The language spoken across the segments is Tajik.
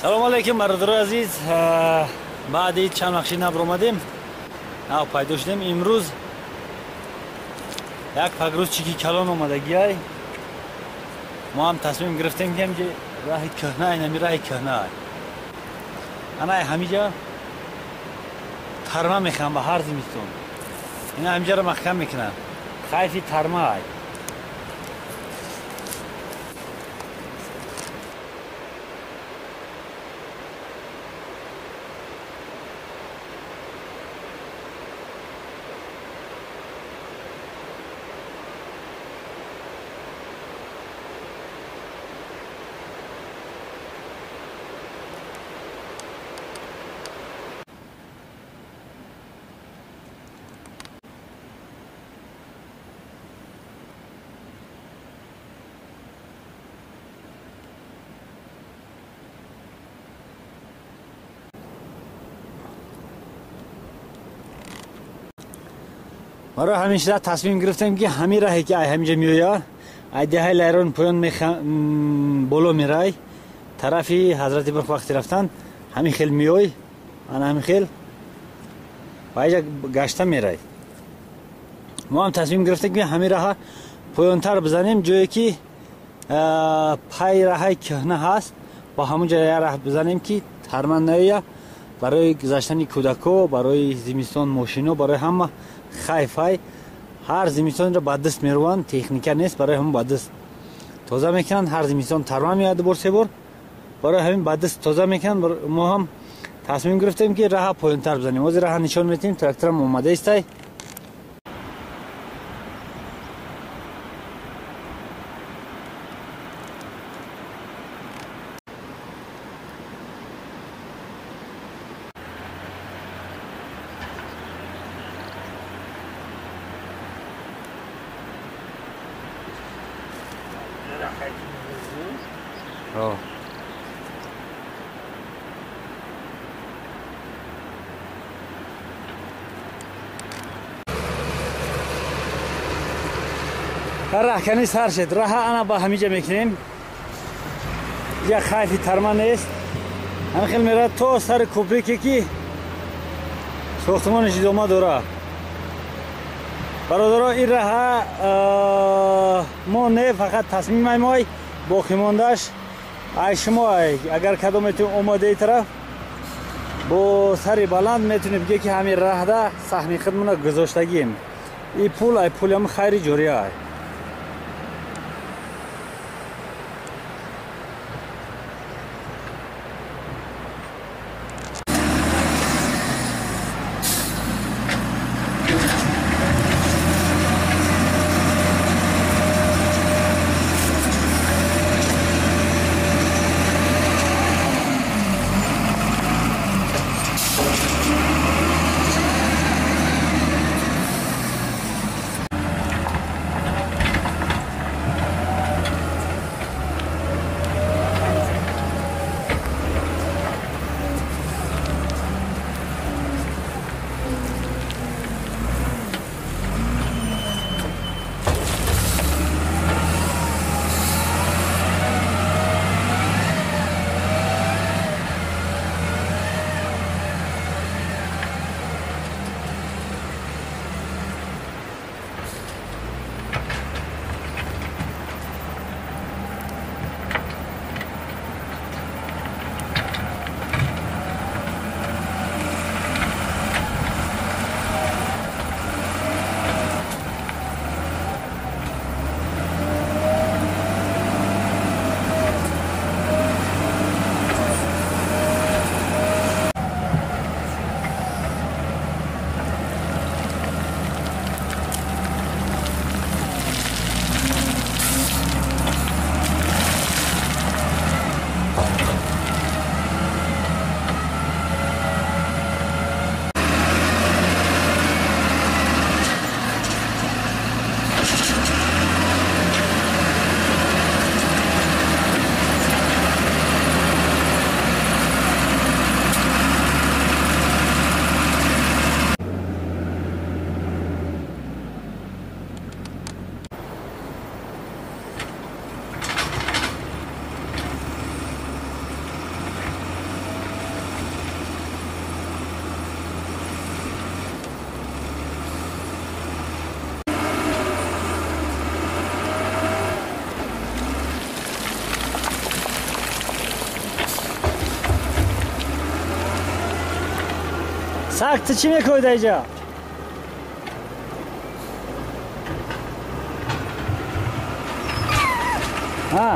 Салом алейкум, бародарои азиз. Баъди чанд вақти набр омадем, нав пайдо шудем. Имрӯз як погрузчики калон омадагиай. Мо ҳам тасмим гирифтем ки ҳамҷа раҳи кӯҳна, инами раҳи кӯҳна. Ана ҳамиҷа тарма мехӯрам ба ҳар зимистон. Ина ҳамиҷаро маҳкам мекунам. Хайфи тарма ай. Барои ҳамин шида тасмим гирифтем ки ҳамин раҳе ки ай ҳаминҷа меоя, ай деҳаи Лайрон поён боло мерай, тарафи Ҳазрати Бурх вақти рафтан ҳамин хел меой, ана ҳамин хел ва иҷа гашта мерай. Мо ҳам тасмим гирифтем ки ҳамин раҳа поёнтар бизанем, ҷое ки пай раҳаи кӯҳна ҳаст, ба ҳамон ҷо як раҳ бизанем ки тарман наоя, барои гузаштани кӯдако, барои зимистон мошино, барои ҳама хайфай. Ҳар зимистонро ба даст меруванд, техника нест, барои ҳамон ба даст тоза мекунанд. Ҳар зимистон тарма меояд ду бор, се бор, барои ҳамин ба даст тоза мекунанд. Мо ҳам тасмим гирифтем ки раҳа поёнтар бизанем. Ҳозир раҳа нишон метиҳем, тракторам омада истай. Раҳкани сар шед. Раҳа ана ба ҳамиҷа мекунем. Як хайфи тарма нест. Ҳамин хел мерад то сари кӯприке ки сохтмонаш идома дорад. Бародаро, ин раҳа мо не фақат тасмимай мой, боқимондааш ай шумо ай. Агар кадометон омодаи тараф бо сари баланд метунем бигӯ ки ҳамин раҳда саҳми худмона гузоштагием. И пул ай пулям хайри ҷория ай. Саг, ту чӣ мекунӣ дар инҷа? Ҳа?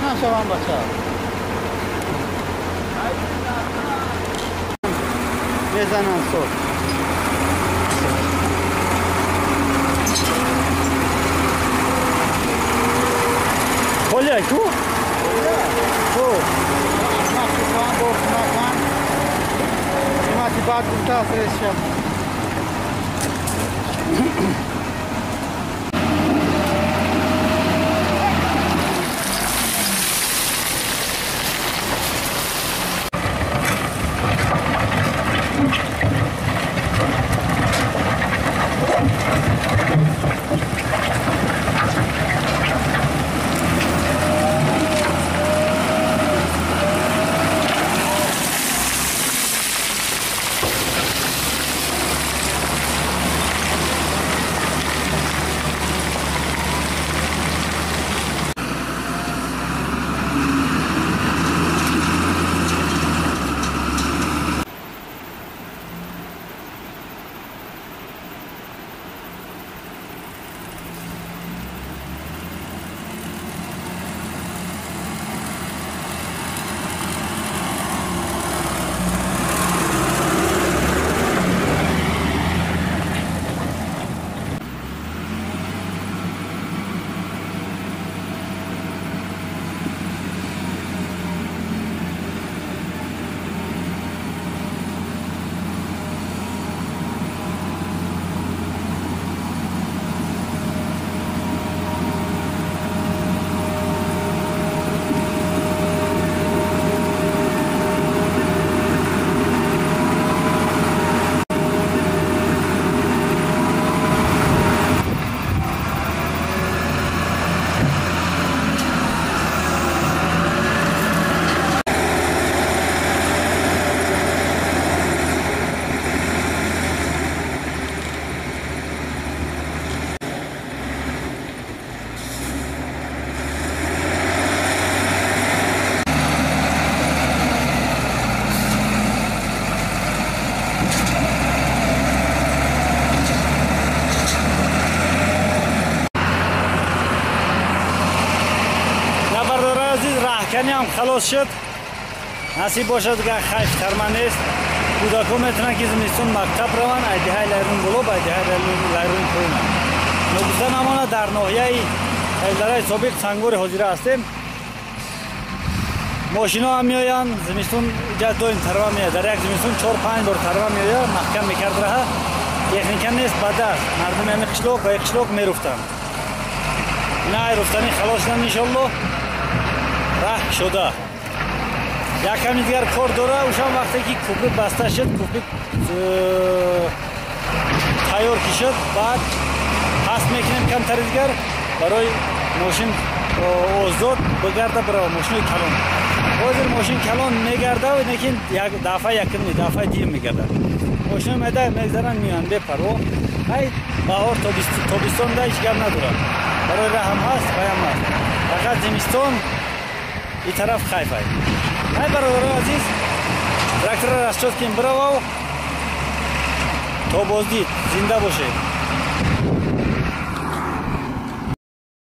Нашавам бача. Мезанам сол. Холя ку? Ку. Махсусан бохмакан. Қимати бад гуфтааст резша. Руфтканӣ ҳам халос шуд. Насиб бошад, дигар хайф тарма нест. Кӯдакҳо метавонанд, ки зимистон мактаб раванд, ай деҳаи Лайрун боло ба деҳаи Лайрун поёна. Ногуфта намонад, дар ноҳияи Саиддараи собиқ, Сангвори ҳозира ҳастем. Мошино ҳам меоянд. Зимистон иҷа доим тарва меояд. Дар як зимистон 4-5 бор тарва меояд, маҳкам мекард раҳа. Техника нест, ба даст мардуми ҳами қишлоқ ба қишлоқ меруфтанд. Ина ай руфтанӣ халос шудам, иншолло, раҳ шуда. Як ками дигар кор дора. Ушам вақте ки кӯприк баста шуд, кӯприк тайёр ки шуд, баъд паст мекунем камтари дигар, барои мошин озод бигарда бирава, мошинои калон. Ҳозир мошин калон мегарда, лекин дафъа якум не, дафъаи дуюм мегардад. Мошино майда мегзаранд, меоянд бепарво. Ай баҳор, тобистон да ҳеҷ гап надорад, барои раҳам ҳаст, ваям ҳаст. Фақат зимистон и тараф хайфай. Ай, бародарои азиз, трактора расчёт кин, биравав. То боздид, зинда бошед.